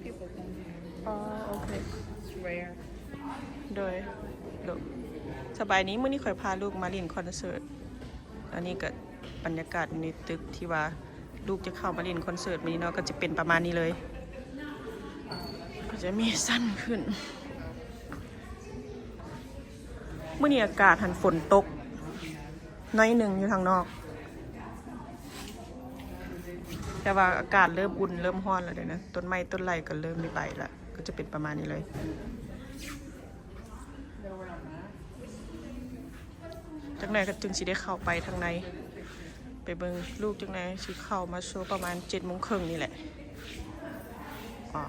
ອໍ ໂອເຄ ໂດຍ ລູກ ສະບາຍດີ ມື້ນີ້ຂ້ອຍພາລູກມາຫຼິ້ນຄອນເສີດ. ອັນນີ້ກໍບັນຍາກາດໃນຕຶກທີ່ວ່າລູກຈະເຂົ້າມາຫຼິ້ນຄອນເສີດມື້ນີ້ເນາະ ກໍຈະເປັນປະມານນີ້ເລີຍ ກໍຈະມີຊັ້ນຂຶ້ນ. ມື້ນີ້ອາກາດຫັ້ນຝົນຕົກໜ້ອຍໜຶ່ງຢູ່ທາງນອກ ແຕ່ວ່າອາກາດເລີ່ມອຸ່ນເລີ່ມຮ້ອນແລ້ວເດ້ນະ ຕົ້ນໄມ້ຕົ້ນໄລກໍເລີ່ມມີໃບລະ ກໍຈະເປັນປະມານນີ້ເລີຍ. ຈັກໜ້ອຍກໍຈຶ່ງຊິໄດ້ເຂົ້າໄປທາງໃນ ໄປເບິ່ງລູກ. ຈັກໜ້ອຍຊິເຂົ້າມາໂຊປະມານເຈັດໂມງເຄິ່ງນີ້ແຫຼະ. ອາ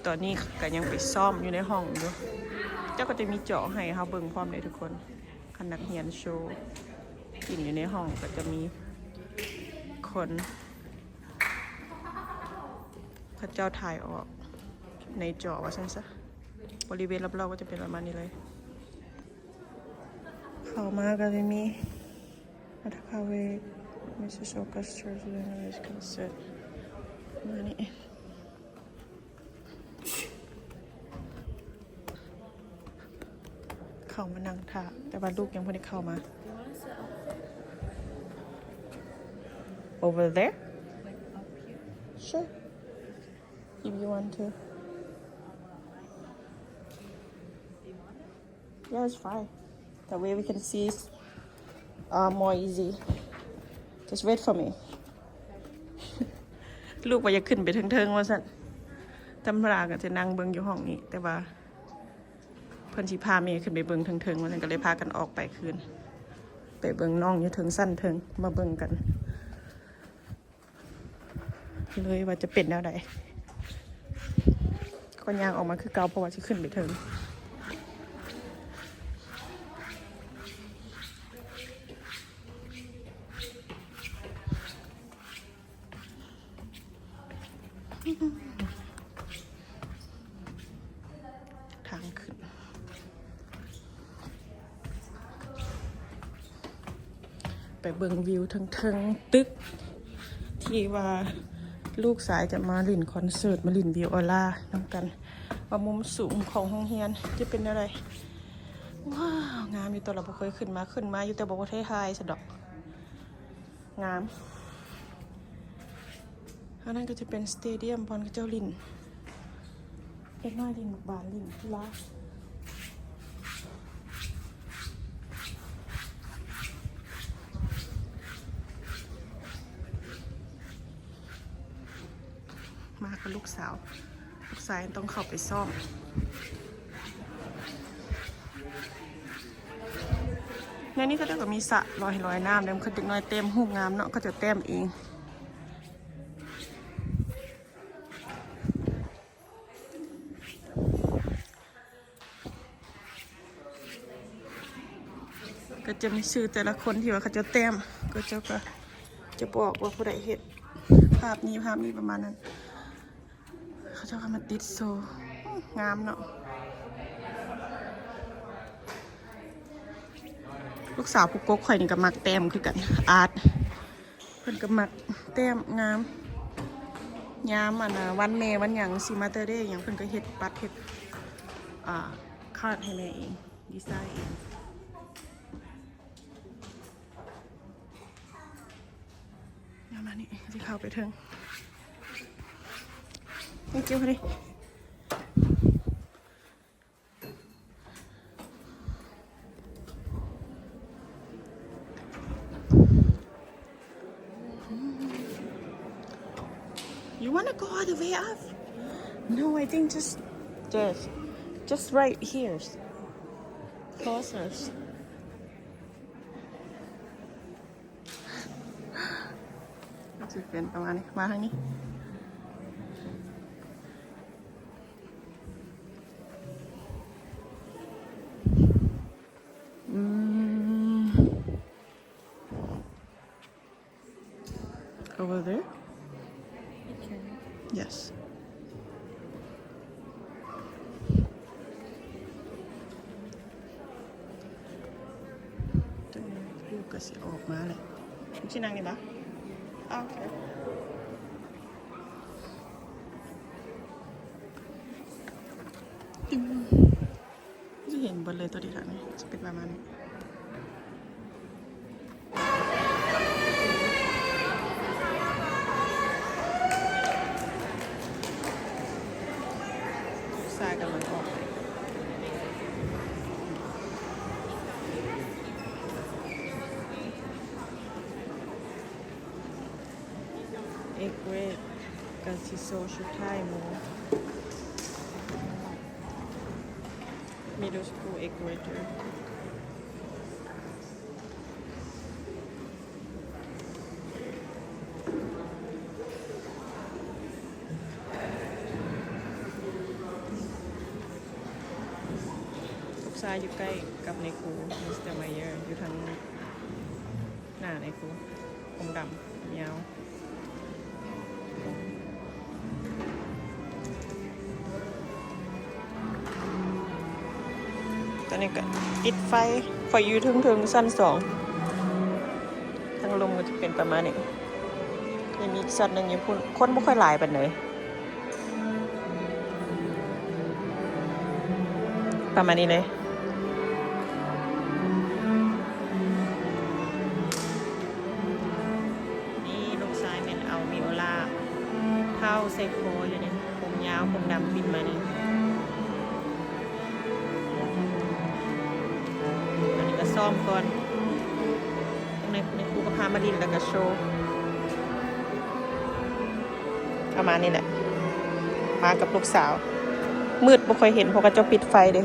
ຕອນນີ້ກໍຍັງໄປຊ້ອມຢູ່ໃນຫ້ອງຢູ່ ເຂົາເຈົ້າກໍຈະມີຈໍໃຫ້ເຮົາເບິ່ງພ້ອມເດ້ທຸກຄົນ. ຄັນນັກຮຽນໂຊ ຫຼິ້ນຢູ່ໃນຫ້ອງກໍຈະມີຄົນເຂົາເຈົ້າຖ່າຍອອກໃນຈໍວ່າຊັ້ນຊະ. ບໍລິເວນລອບໆກໍຈະເປັນປະມານນີ້ເລີຍ. ເຂົ້າມາກໍຈະມີ Watercolor, Missus Orchestra, Concert ປະມານນີ້. ເຂົ້າມານັ່ງຖ້າ ແຕ່ວ່າລູກຍັງບໍ່ໄດ້ເຂົ້າມາ. Over there? Sure. If you want to. Yeah, it's fine. That way we can see, uh, more easy. Just wait for me. ລູກວ່າຢາກຂຶ້ນໄປເທິງໆ ວ່າຊັ້ນ. ທຳມະດາກໍຈະນັ່ງເບິ່ງຢູ່ຫ້ອງນີ້ ແຕ່ວ່າເພິ່ນຊິພາແມ່ຂຶ້ນໄປເບິ່ງເທິງໆ ວ່າຊັ້ນ ກໍເລີຍພາກັນອອກໄປຄືນ ໄປເບິ່ງນ້ອງຢູ່ເທິງຊັ້ນເທິງ ມາເບິ່ງກັນ ເລີຍວ່າຈະເປັນແນວໃດ. ກໍຍ່າງອອກມາຄືເກົ່າ ເພາະວ່າຊິຂຶ້ນໄປເທິງ. ທາງຂຶ້ນ ໄປເບິ່ງວິວເທິງໆ ຕຶກທີ່ວ່າລູກຊາຍຈະມາຫຼິ້ນຄອນເສີດ ມາຫຼິ້ນວິໂອລານຳກັນ ວ່າມຸມສູງຂອງໂຮງຮຽນຈະເປັນແນວໃດ. ວ້າວ ງາມຢູ່ ແຕ່ລະບໍ່ເຄີຍຂຶ້ນມາ ຂຶ້ນມາຢູ່ ແຕ່ບໍ່ໄດ້ຖ່າຍຊະດອກ. ງາມ. ອັນນັ້ນກໍຈະເປັນສະເຕດຽມບ່ອນເຂົາເຈົ້າຫຼິ້ນ ເດັກນ້ອຍຫຼິ້ນໝາກບານ ຫຼິ້ນກິລາ. ມາກັບລູກສາວ ລູກຊາຍຕ້ອງເຂົ້າໄປຊ້ອມ. ໃນນີ້ເຂົາເຈົ້າກໍມີສະລອຍ ລອຍນ້ຳເດ້ ເດັກນ້ອຍແຕ້ມຮູບງາມເນາະ ເຂົາເຈົ້າແຕ້ມເອງ. ກໍຈະມີຊື່ແຕ່ລະຄົນທີ່ວ່າເຂົາເຈົ້າແຕ້ມ ເຂົາເຈົ້າກໍຈະບອກວ່າຜູ້ໃດເຮັດ ພາບນີ້ ພາບນີ້ ປະມານນັ້ນ. ເຂົາເຈົ້າກໍມາຕິດໂຊ ງາມເນາະ. ລູກສາວຜູ້ກົກຂ້ອຍນີ້ກໍມັກແຕ້ມຄືກັນ ອາດ ເພິ່ນກໍມັກແຕ້ມງາມ. ຍາມອັນນະ ວັນແມ່ວັນຫຍັງ ຊິ Mother Day ຫຍັງ ເພິ່ນກໍເຮັດປັດ ເຮັດ ອ່າ ຄາດໃຫ້ແມ່ເອງ ດີໄຊເອງ. ແນວນັ້ນນີ້ ຊິເຂົ້າໄປເທິງ Thank you honey. You wanna go all the way up? No, I think just, just, just right here. Closer. ກໍຈະເປັນປະມານນີ້ ມາທາງນີ້. ອືມ Over there? Yes. ດຽວກໍຊິອອກມາແຫຼະ. ຊິນັ່ງນີ້ບະ? ໂອເຄ. ເບິດເລີຍ ຕົວທີ່ເທິງນີ້ຈະເປັນປະມານນີ້. ລູກຊາຍກຳລັງອອກໄປ. Eighth grade ກະຊິໂຊຊຸດທ້າຍໝູ່ Middle School Eighth Grader. ລູກຊາຍຢູ່ໃກ້ກັບນາຍຄູ Mister Meyer ຢູ່ທາງ ໜ້າໃນຄູ ຜົມດຳ ຍາວ. ຕອນນີ້ກະຕິດໄຟ ຂ້ອຍຢູ່ເທິງໆ ຊັ້ນສອງ ທາງລຸ່ມກະຈະເປັນປະມານນີ້. ຍັງມີອີກຊັ້ນໜຶ່ງຢູ່ພຸ້ນ ຄົນບໍ່ຄ່ອຍຫຼາຍປານໃດ. ປະມານນີ້ເລີຍ. ນີ້ລູກຊາຍແມ່ນເອົາມີໂອລາເທົ້າໃສ່ຄໍຢູ່ນີ້ ຜົມຍາວ ຜົມດຳ ປິ່ນມານີ້. ອັນນີ້ກະຊ້ອມກ່ອນ ໃນ ໃນຄູກະພາມາຫຼິ້ນ ແລ້ວກະໂຊ ປະມານນີ້ແຫຼະ ມາກັບລູກສາວ. ມືດບໍ່ຄ່ອຍເຫັນ ເພາະເຂົາເຈົ້າປິດໄຟເດ້.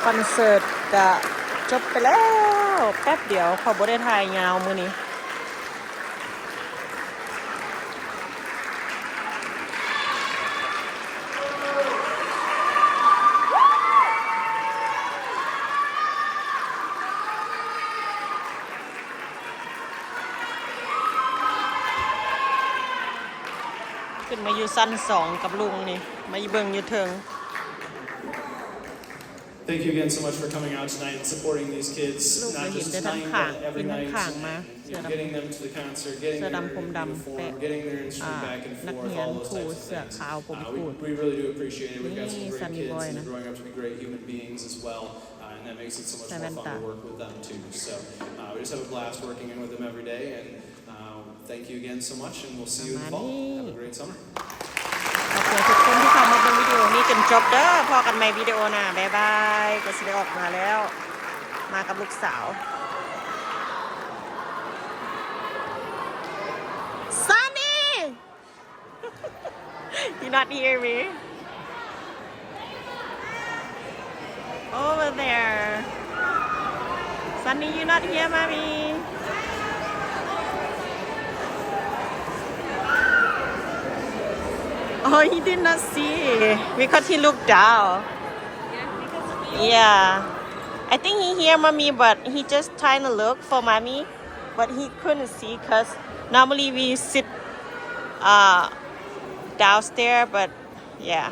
ຄອນເສີດກະຈົບໄປແລ້ວ ແປັບດຽວ ເພາະບໍ່ໄດ້ຖ່າຍຍາວມື້ນີ້. ຂຶ້ນມາຢູ່ຊັ້ນສອງກັບລຸງນີ້ ມາເບິ່ງຢູ່ເທິງ. Thank you again so much for coming out tonight and supporting these kids, not just tonight, but every night, and, you know, getting them to the concert, getting their uniform, getting their instrument back and forth, all those types of things. Uh, we, we really do appreciate it. We've got some great kids, and they're growing up to be great human beings as well, uh, and that makes it so much more fun to work with them too. So, uh, we just have a blast working in with them every day, and Uh, thank you again so much, and we'll see you in the fall. Have a great summer. ຂອບໃຈທຸກຄົນທີ່ເຂົ້າມາເບິ່ງວິດີໂອນີ້ຈົນຈົບເດີ. ພໍ້ກັນໃໝ່ວິດີໂອໜ້າ. ບາຍບາຍ. ກະຊິໄດ້ອອກມາແລ້ວ. ມາກັບລູກສາວ. Sunny! You not hear me? Over there. Sunny, you not hear mommy? Oh, he did not see because he looked down. Yeah. I think he hear mommy, but he just trying to look for mommy, but he couldn't see 'cause normally we sit uh downstairs, but yeah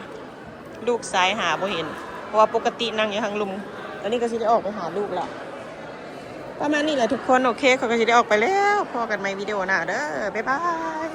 ລູກຊາຍຫາບໍ່ເຫັນ ເພາະວ່າປົກກະຕິນັ່ງຢູ່ທາງລຸ່ມ. ຕອນນີ້ກໍຊິໄດ້ອອກໄປຫາລູກລະ ປະມານນີ້ແຫຼະທຸກຄົນ. ໂອເຄ ຂ້ອຍກໍຊິໄດ້ອອກໄປແລ້ວ ພໍ້ກັນໃໝ່ວິດີໂອໜ້າເດີ ບາຍບາຍ.